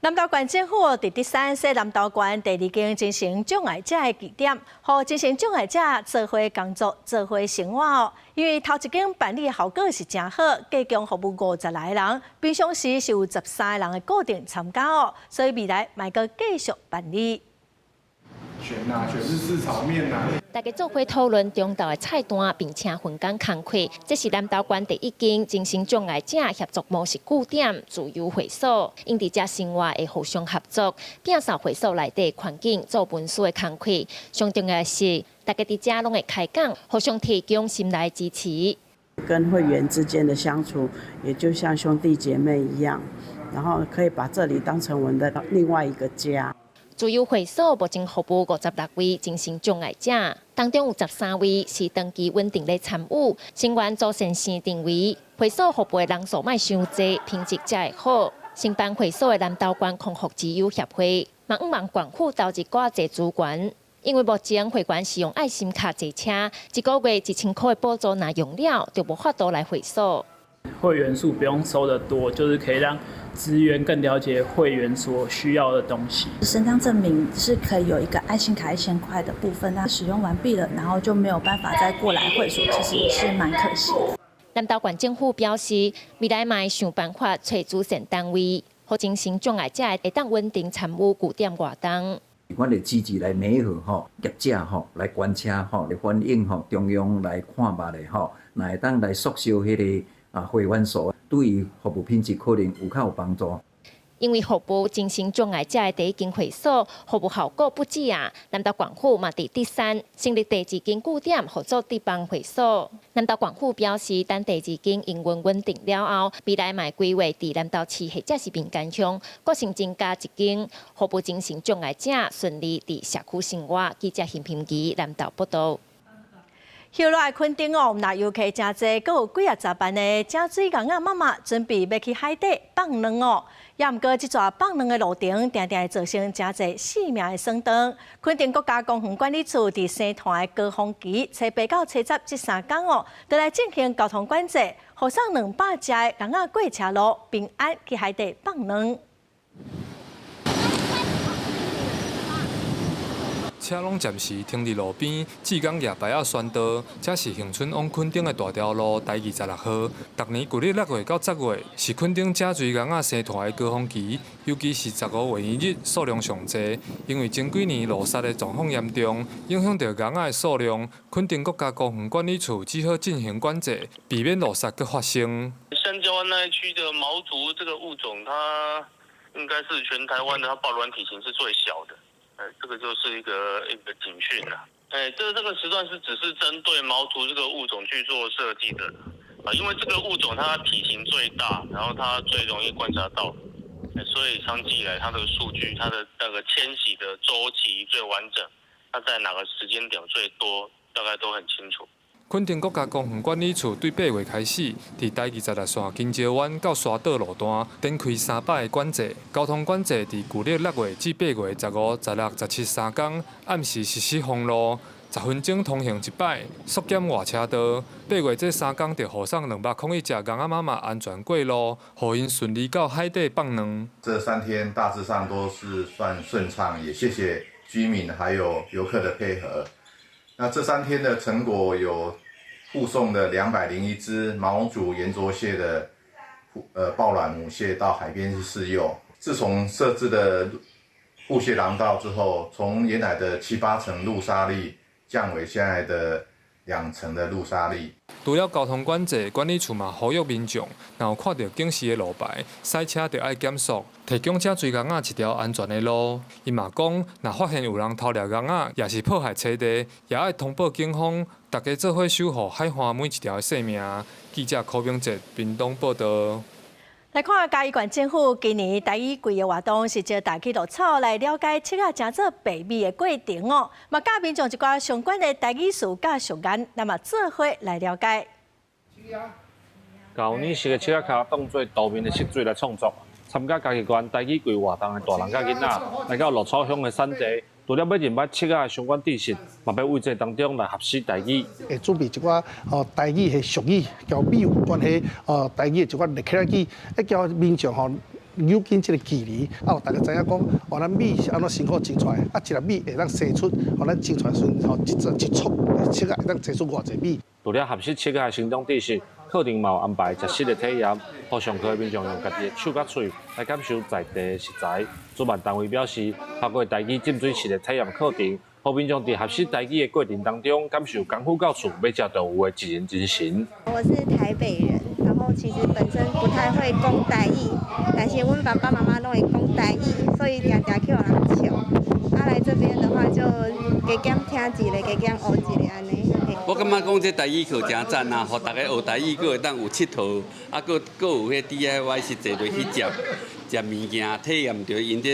南投縣政府佇竹山西南投縣第二間精神障礙者的據點，予精神障礙者做伙工作、做伙生活哦。因為頭一間辦理效果是誠好，計共服務50來人，平常時是有13个人的固定參加哦，所以未來嘛閣繼續辦理。選啊，選日式炒麵啊！大家做伙討論中晝的菜單，並且分工工課。這是南投縣第一間精神障礙者協作模式據點自由會所，𪜶佇遮生活會互相合作，摒掃會所內底環境，做文書的工課。上重要的是，大家佇遮攏會開講，互相提供心內支持。跟會員之間的相處，也就像兄弟姐妹一樣，然後可以把這裡當成我們的另外一個家。自由會所目前服務56位精神障礙者，當中有13位是長期穩定咧參與，成員組成生認為，會所服務的人數莫傷濟，品質才會好。承辦會所的南投縣康復之友協會，嘛向望縣府投入較濟資源，因為目前會員是用愛心卡坐車，一個月1000箍的補助，若用了就無法度來會所。會員數不用收得多，就是可以讓職員更了解會員所需要的東西。身障證明是可以有一個愛心卡1000塊的部分，那使用完畢了，然後就沒有辦法再過來會所，其實也是蠻可惜的。南投縣政府表示，未來嘛會想辦法揣慈善單位，予精神障礙者會當穩定參與據點活動。阮會積極來媒合吼業者吼來捐車吼來反映吼中央來看覓咧吼，若會當來縮小彼个會員數，對於服務品質可能有較有幫助。因為服務精神障礙者的第一間會所，服務效果不止啊！南投縣府嘛佇竹山成立第二間據點，合作地方會所。南投縣府表示，等第二間營運穩定了後，未來嘛會規劃佇南投市或者是民間鄉，閣新增加一間，服務精神障礙者順利佇社區生活。記者邢平基南投報道。歇落來墾丁哦，若遊客誠濟，閣有幾仔十萬的井水鵪仔媽媽準備欲去海底放卵哦。也毋過，這逝放卵的路程，定定會造成誠濟性命的損斷。墾丁國家公園管理處佇生湠的高峰期，初八到初十這三工哦，就來進行交通管制，護送200隻的鵪仔過車路，平安去海底放卵。車攏暫時停佇路邊，志工舉牌仔宣導。這是恆春往墾丁的大條路台26號。逐年舊曆6月到10月是墾丁井水鵪仔生湠的高峰期，尤其是15月圓日數量上濟。因為前幾年路殺的狀況嚴重，影響著鵪仔的數量，墾丁國家公園管理處只好進行管制，避免路殺閣發生。香蕉灣那一區的毛竹這個物種，它應該是全台灣的，它抱卵體型是最小的。這個就是一個警訊啦。這個時段是只是針對毛竹這個物種去做設計的，啊，因為這個物種它體型最大，然後它最容易觀察到，所以長期以來它的數據，它的那個遷徙的週期最完整，它在哪個時間點最多，大概都很清楚。墾丁國家公園管理處對8月開始，佇台26線金石灣到沙島路段展開300个管制，交通管制佇舊曆6月至8月15、16、17三工暗時實施封路，10分鐘通行一擺，縮減外車道。8月這三工就護送201隻鵪仔媽媽安全過路，予𪜶順利到海底放卵。這3天大致上都是算順暢，也謝謝居民還有遊客的配合。那這3天的成果有護送的201隻毛竹圓桌蟹的抱卵母蟹到海邊去試幼。自從設置的護蟹廊道之後，從原來的七八成路殺率降為現在的2成的路殺率。除了交通管制，管理處嘛呼籲民眾，若有看著警示的路牌，駛車著愛減速，提供遮追鵪仔一條安全的路。伊嘛講，若發現有人偷掠鵪仔，抑是破壞棲地，也愛通報警方，大家做伙守護海岸每一條的生命。記者柯明哲屏東報導。來看嘉義縣政府今年台語季的活動，是招大家去鹿草來了解七仔成做白米的過程哦。嘛教民眾一寡相關的台語詞佮俗諺，那麼做伙來了解。舊年是个七仔跤當做杜面的色水來創作，參加嘉義縣台語季活動的大人佮囡仔，來到鹿草鄉的產地，除了欲認捌七仔的相關知識，嘛欲為這當中來學習台語。會準備一寡台語的俗語，佮米有關係台語的一寡立起來語，叫民眾扭緊這个距離，啊，予大家知影講，咱米是按怎辛苦種出來，啊，一粒米會當生出，予咱種出來時陣，一束七仔會當生出偌濟米。除了學習七仔的成長知識，課程嘛有安排食食的體驗，予上課的民眾用家己的手佮喙來感受在地的食材。主辦單位表示，透過台語浸水式的體驗課程，予民眾佇學習台語的過程當中，感受功夫到厝欲食就有的自然精神。我是台北人，然後其實本身不太會講台語，但是阮爸爸媽媽攏會講台語，所以定定去予人笑。啊，來這邊的話就加減聽一个，加減學一个按呢。我感覺講這台語課誠讚啊，予大家學台語，閣會當有𨑨迌，啊，閣有彼 DIY 實際落去食食物件，體驗著𪜶這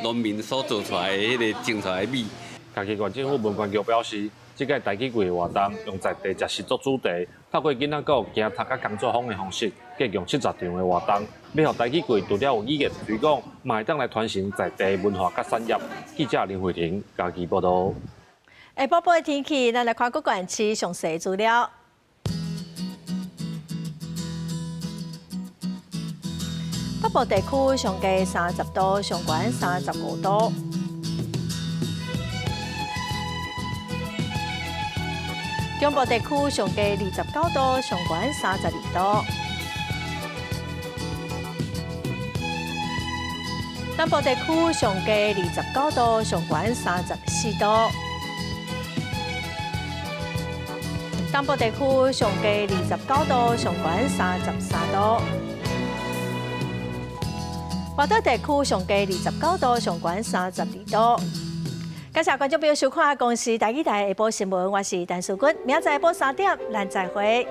農民所做出來的彼个種出來的米。嘉義縣政府文管局表示，這屆台語季的活動用在地食食做主題，透過囡仔閣有行讀佮工作坊的方式，計共70場的活動，欲予台語季除了有語言推廣，嘛會當來傳承在地文化佮產業。記者林慧婷嘉義報導。下晡晡的天氣，咱來看各縣市詳細資料。北部地區上低30度，上懸35度。中部地區上低29度，上懸32度。南部地區上低29度，上懸34度。東部地區上低29度，上懸33度。外島地區上低29度，上懸32度。感謝觀眾朋友收看《公視台語台》下晡新聞，我是陳淑君，明仔載下晡3點，咱再會。